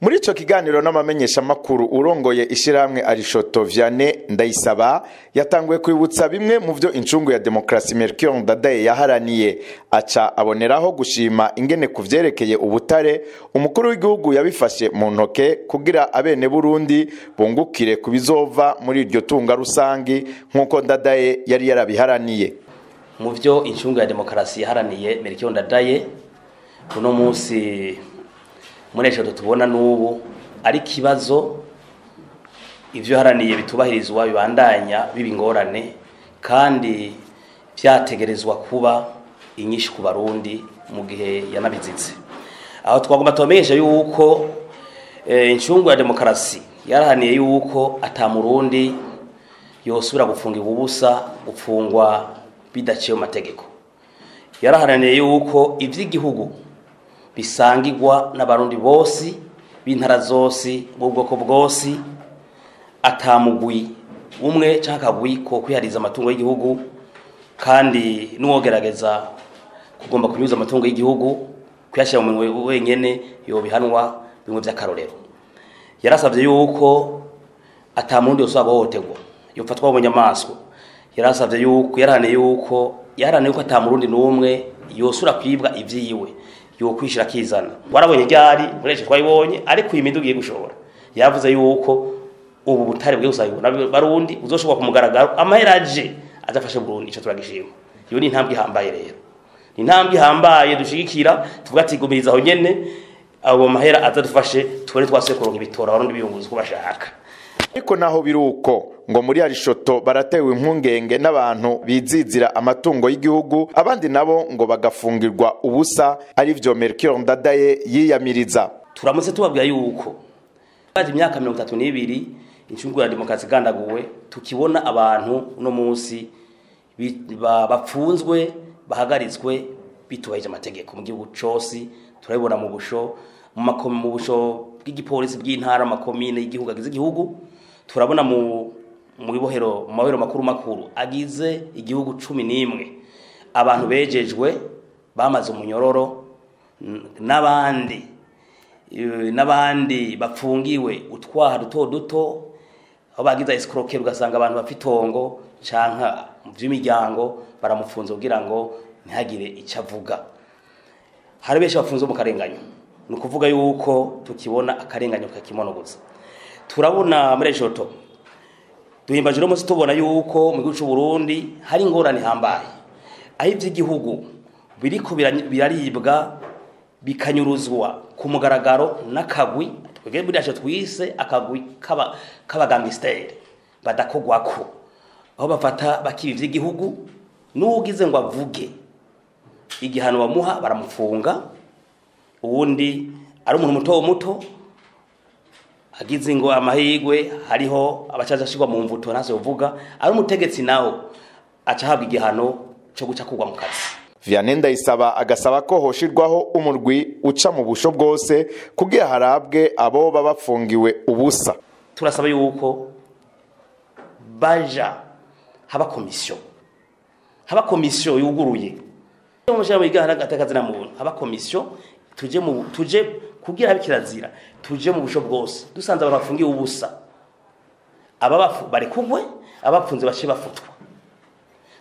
Muri ico kiganiro n'amamenyesha makuru, urongoye ishiramwe Arishoto, Vianney Ndayisaba, yatanguye kwibutsa bimwe mu vyo incungu ya demokrasi Melchior Ndadaye yaharaniye, aca aboneraho gushima ingene kuvyerekeye ubutare umukuru w'igihugu yabifashe mu ntoke kugira abene Burundi bungukire kubizova muri iryo tunga rusangi, nk'uko Ndadaye yari yarabiharaniye. Mu vyo incungu ya demokarasi yaharaniye Melchior Ndadaye, uno munsi muri ejo tubona n'ubu ari kibazo, ivyo haraniye bitubahirizwa, bibandanya biba ingorane kandi vyategerezwa kuba inyinshi ku Barundi mu gihe yanabizitse. Aho twagomba tubamenyesha yuko incungu ya demokarasi yarahaniye yuko ata Murundi yosubira gufungirwa ubusa, gufungwa bidaciye mu mategeko. Yaraharaniye yuko ivy'igihugu bisangirwa n'Abarundi bose b'intara zose, b'ubwoko bwose, atamugwi umwe canke akagwi ko kwihariza amatungo y'igihugu, kandi n'uwogerageza kugomba kunyuza amatungo y'igihugu kuyashyira mu minwe wenyene yobihanwa bimwe vy'akarorero. Yarasavye yuko ata murundi yosubira guhohoterwa, yofatwa mu nyamaswa. Yarasavye yuko, yarahaniye yuko ata Murundi n'umwe yosubira kwibwa ivyiwe, yokwishira akizana. Warabonye ryari muri ejo twayibonye, ariko iyi miduga igiye gushobora. Yavuze yuko ubu butare bwe gusabwa Barundi uzoshobora ku mugaragaro, amahera aje azafashe Burundi. Ico turagishima. Iyo ni intambwe ihambaye rero, ni intambwe ihambaye dushigikira, tuvuga ati gumiriza aho nyene, abo mahera azadufashe tubone twasuye kuronka ibitora, Abarundi biyunguza uko bashaka. Ariko naho biruko, ngo muri Arishoto baratewe impungenge n'abantu bizizira amatungo y'igihugu, abandi nabo ngo bagafungirwa ubusa, ari vyo Melchior Ndadaye yiyamiriza. Turamutse tubabwira yuko baje imyaka 32 incungu ya demokarasi igandaguwe, tukibona abantu uno munsi bapfunzwe, bahagaritswe bitubahirije amategeko mu gihugu cose. Turabibona mu busho, mu busho bw'igipolisi bw'intara, amakomine y'igihugu agize igihugu. Turabona mu ibohero, mu mabohero makuru makuru agize igihugu 11, abantu bejejwe bamaze umunyororo n'abandi bapfungiwe utwaha duto duto, aho bagize escroquerie, ugasanga abantu bafite itongo canke mu vy'imiryango baramufunze kugira ngo ntihagire icyo avuga. Hari benshi bafunze mu karenganyo, ni ukuvuga yuko tukibona akarenganyo kakimonogoza. Turabona muri ejoto duhimbaje uno munsi, tubona yuko mu gihugu c'u Burundi hari ingorane ihambaye, aho ivy'igihugu biriko biraribwa, bikanyuruzwa ku mugaragaro n'akagwi twebwe muri yacu twise akagwi k'abagangisteri badakogwako, aho bafata bakiba ivy'igihugu, n'ugize ngo avuge, igihano bamuha baramufunga. Uwundi ari umuntu muto muto agize ngo amahirwe, hariho abacaza ashirwa mu mvuto ntase uvuga, ari umutegetsi nawo aca ahabwa igihano co guca kugwa mu kazi. Vianney Ndayisaba agasaba ko hoshirwaho umurwi uca mu busho bwose kugira harabwe abo baba bafungiwe ubusa. Turasaba yuko baja haba komisiyo yuguruye mu shamba igahana gatakazi na muntu, haba komisiyo, tuje kugira habe kirazira, tuje mu busho bwose, dusanze abantu bafungiwe ubusa, aba bafu barekugwe, abapfunze bace bafutwa,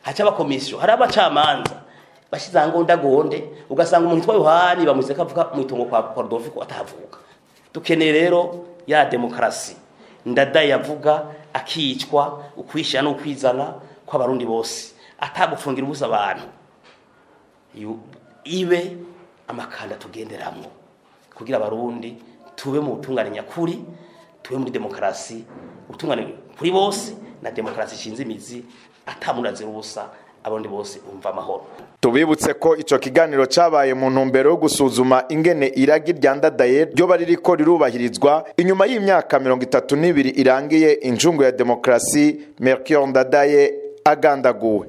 haca aba komisiyo. Hari abacamanza bashize ngondagonde, ugasanga umuntu witwa Yohani bamuze kavuka mu itongo kwa Rodolfo atavuka. Dukeneye rero ya demokarasi Ndadaye yavuga, akicwa, ukwishyira no kwizana kw'Abarundi bose, atagufungira ubusa abantu, ibe amakanda tugenderamwo kugira Abarundi tube mu butungane nyakuri, tube muri demokarasi, ubutungane kuri bose na demokarasi ishinze imizi, atamunazira ubusa, Abarundi bose bumva amahoro. Tubibutse ko ico kiganiro cabaye mu ntumbero yo gusuzuma ingene iragi rya Ndadaye ryoba ririko rirubahirizwa inyuma y'imyaka 32 irangiye incungu ya demokarasi Melchior Ndadaye agandaguwe.